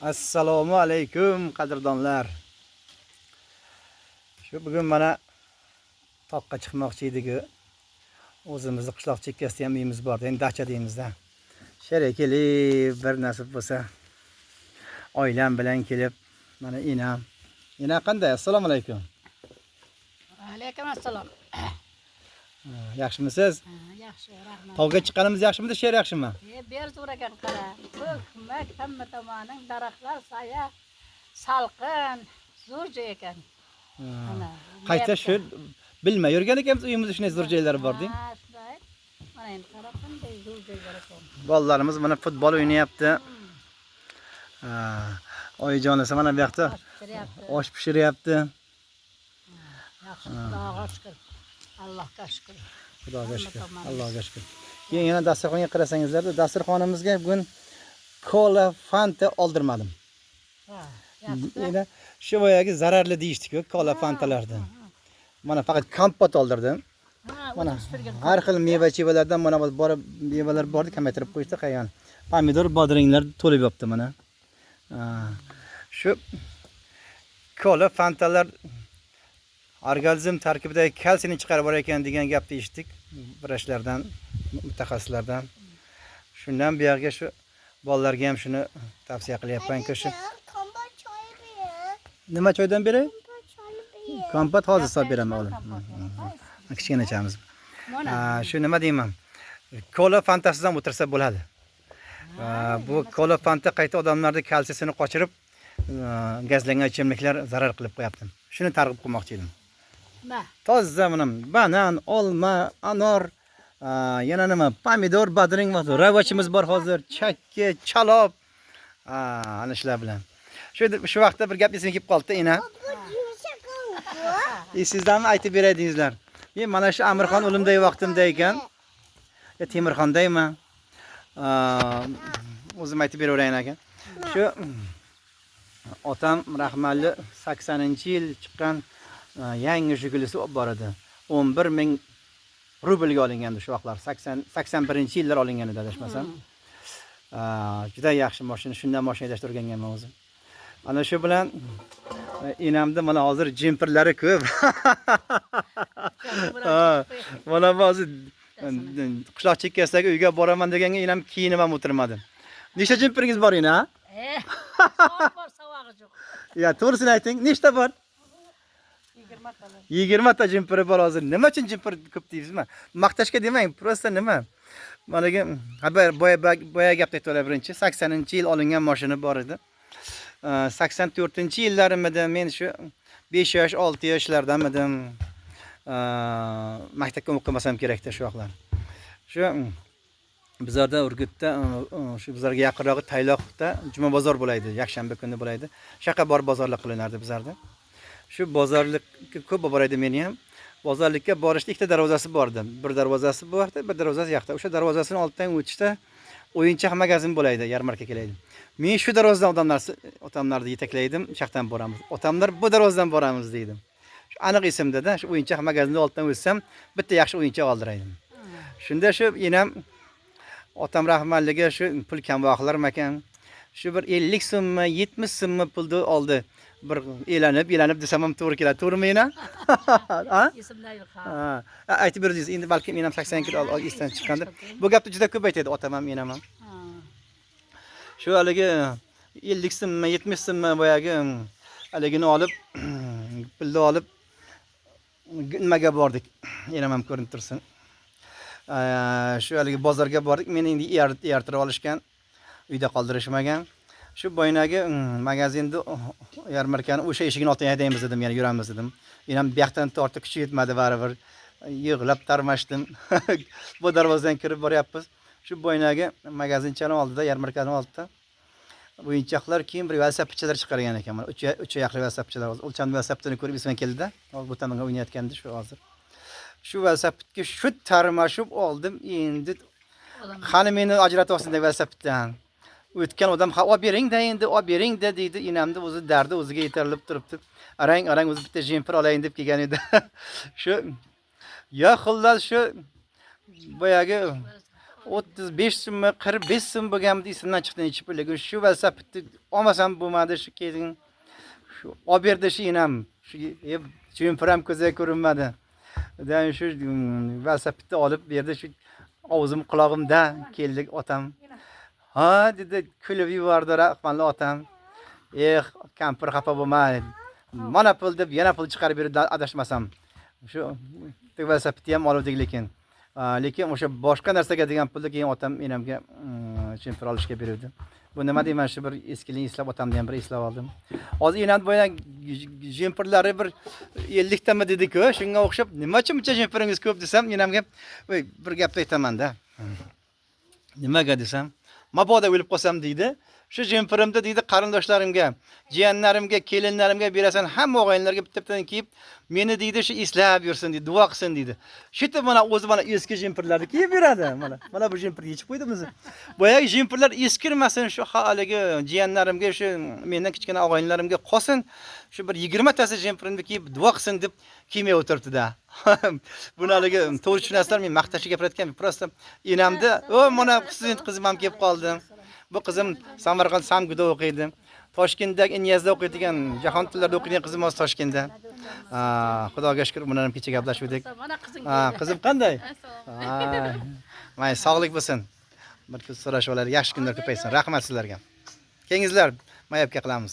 Assalomu alaykum, qadrdonlar. Shu bugun mana toqqa chiqmoqchi edik. O'zimizni qishloq chekkasida ham uyimiz bor, endi dacha deymizda. Shu kelib, bir nasib bo'lsa, oilam bilan kelib, mana enam. Ena, qanday? Assalomu alaykum. Alaykum assalom. Yaxshimisiz? Ha, yaxshi, rahmat. Tog'ga chiqqanimiz yaxshimidi, shu yer yaxshimi? E, ber zo'r ekan, qara. Ko'k, mak, hamma tomoning daraxtlar, soya, salqin, zo'r joy ekan. Mana. Qayta shu bilmay yurgan ekanmiz, uyimizda shunday zo'r joylar bor deng. Ha, shunday. Mana endi qara, qanday zo'r joylar ekan. Bolalarimiz mana futbol o'ynayapti. Ha, oyijon esa mana bu yoqda Osh pishiryapti. Osh pishiryapti. Yaxshi, Xudoga shukr. Allohga shukr. Xudoga Hamma shukr. tomonimiz. Allohga shukr. Keyin yana dasturxonga qarasangizlar, dasturxonimizga bugun kola, Fanta oldirmadim. Ha, yaxshi. Endi shu boyagi zararli deyishdi-ku kola, Fantalarni. Mana faqat kompot oldirdim. Ha, Mana o'zimiz pishirgan. Har xil meva-chevalardan mana bu borib mevalar bordi, kamaytirib qo'yishdi, qayan. Pomidor, bodringlar to'lib yopti mana. Ha, shu kola, Fantalar organizm tarkibidagi kalsiyni chiqarib yuborar ekan degan gapni eshitdik vrachlardan, mutaxassislardan. Shundan buyog'iga shu bolalarga ham shuni tavsiya qilyapmanki, shu Kompot choy ber. Nima choydan beray? Kompot choy ber. Kompot hozir solib beraman, o'g'lim. Kichkinachamiz. Mana. Ha, shu nima deyman? Kola, Fantasiz ham o'tirsa bo'ladi. Ha, bu kola, Fanta qayta odamlarni kalsiyasini qochirib, gazlangan ichimliklar zarar qilib qo'yapti. Shuni targ'ib qilmoqchi edim. Ma. Toza mana banan, olma, anor, yana nima, pomidor, bodring bor, ravachimiz bor hozir, chakki, chalob. Ha, ana shular bilan. Shu vaqtda bir gap esimga kelib qoldi, ena. Esingizdanmi, aytib beraydingizlar. Men mana shu Amirxon o'limdagi vaqtimda ekan. Ya Temirxondaymi? O'zim aytib beraverayin aka. Shu otam rahmatli 80-yil chiqqan yangi Jigulisi bor edi. 11 ming rublga olingandi shu vaqtlar. 80 81-yillar olingan edi, adashmasam. Juda yaxshi mashina, shundan mashina haydashni o'rganganman o'zim. Ana shu bilan enamda mana hozir jempirlari ko'p. Ha, mana bu hozir qishloq chekkasidagi uyga boraman deganga enam kiyinib ham o'tirmadi. Nechta jempiringiz bor, ena? E, savob bor, savog'i yo'q. Ya, to'g'risini ayting, nechta bor? 20 ta. 20 ta jempiri bor hozir. Nima uchun jempir ko'p deysizmi? Maqtashga demang, просто nima? Managi boya boya gapni aytib birinchi 80-yil olingan mashina bor edi. 84-yillarimida men shu 5 yosh, 6 yoshlardamidim. Maktabga o'qimasam kerakda shu vaqtlar. Shu bizlarda Urgutda, shu bizlarga yaqinrog'i Tayloqda juma bozor bo'laydi, yakshanba kuni bo'laydi. Shu yoqqa borib bozorlik qilinardi bizlarda. Shu bozorlikka ko'p boraydi meni ham. Bozorlikka borishda ikkita darvozasi bor edi. Bir darvozasi bu yoqda, bir darvozasi yoqda. O'sha darvozasini oldidan o'tishda o'yinchoq magazin bo'laydi, yarmarka kelaydi. Men shu darvozadan odamlar otamlarni yetaklaydim, shu yoqdan boramiz. Otamlar bu darvozadan boramiz deydi. Shu aniq esimda-da, shu o'yinchoq magazinni oldidan o'tsam, bitta yaxshi o'yinchoq oldiraydim. Shunda shu enam otam rahmatliga shu pul kamroqlarmakan. Shu bir 50 so'mmi, 70 so'mmi pulni oldi. Bir elanib, elanib desam ham to'g'ri keladi. To'g'rimi, ena? Ha? Esimda yo'q, ha. Ha, aytib berdingiz. Endi balkim enam 80 kilo esdan chiqqandir. Bu gapni juda ko'p aytadi otam ham, enam ham. Ha. Shu haligi 50 so'mmi, 70 so'mmi boyagi haligini olib, pulni olib nimaga bordik. Enam ham ko'rinib tursin. Shu haligi bozorga bordik. Meni endi eyartirib olishgan. Uyda qoldirishmagan. Shu boynagi magazinni, yarmarkani o'sha eshigini oldidan haydaymiz dedim, yana yuramiz dedim. Enam bu yoqdan tortib, kuchi yetmadi baribir. Yig'lab tarmashdim. Bu darvozadan kirib boryapmiz. Shu boynagi magazinchani oldida, yarmarkani oldida o'yinchoqlar, keyin bir velosipedchalar chiqargan ekan. Mana uch oyoqli velosipedchalar. O'lchamli velosipedni ko'rib esimga keldida. Bu tomonga o'ynayotgandi shu hozir. Shu velosipedga shu tarmashib oldim. Endi qani meni ajratib olsin deb velosipeddan. O'tgan odam, ha, olib bering-da endi, olib bering-da deydi. Enamni o'zi dardi o'ziga yetarlib turibdi. Arang arang o'zi bitta jempir olayin deb kelgan edi. Shu ya xullas shu boyagi 35 so'mmi, 45 so'm bo'lganmidi, esimdan chiqdi nechi pul. Lekin shu velosipedni olmasam bo'lmadi, shu keyin shu olib berdi shu enam. Shu jempir ham ko'zga ko'rinmadi. Dan shu velosipedni olib berdi, shu og'zim qulog'imda keldik otam. Ha dedi, kulib yubordi rahmatli otam. Eh, kampir xafa bo'lma. Mana pul deb yana pul chiqarib berdi adashmasam. Shu velosipedni ham oldik lekin. Lekin o'sha boshqa narsaga degan pulni keyin otam enamga jempir olishga beruvdi. Bu nima deyman, shu bir eskilikni eslab otamni ham bir eslab oldim. Hozir enam boya jempirlari bir 50 tami dedi-ku, shunga o'xshab nima uchun buncha jempiringiz ko'p desam, enamga "Voy, bir gapni aytaman-da. Nimaga desam, mabodo o'lib qolsam deydi. Shu jempirimni deydi qarindoshlarimga, jiyanlarimga, kelinlarimga berasan, hamma og'aynilarga bitta-bittadan kiyib, meni deydi shu eslab yursin deydi, duo qilsin deydi. Shu yerda mana o'zi mana eski jempirlarni kiyib yuradi. Mana mana bu jempirni yechib qo'ydim o'zi. Boyagi jempirlar eskirmasin, shu haligi jiyanlarimga, shu mendan kichkina og'aynilarimga qolsin. Shu bir 20 tasi jempirimni kiyib duo qilsin deb kiymay o'tiribdi-da. Buni haligi to'g'ri tushunasizlar, men maqtashga gapirayotgan, просто enamni, o mana sizning qizim ham kelib qoldi. Bu qizim Samarqand Samguda o'qiydi. Toshkentdagi Inyazda o'qiydigan, jahon tillarida o'qiydigan qizim hozir Toshkentda. Xudoga shukr, bilan ham kecha gaplashuvdik. Mana qizing Ha, keldi. Qizim qanday? Mayli, sog'lik bo'lsin. Bir kun so'rashib olaylik, yaxshi kunlar ko'paysin. Rahmat sizlarga. Kelingizlar, mayapga qilamiz.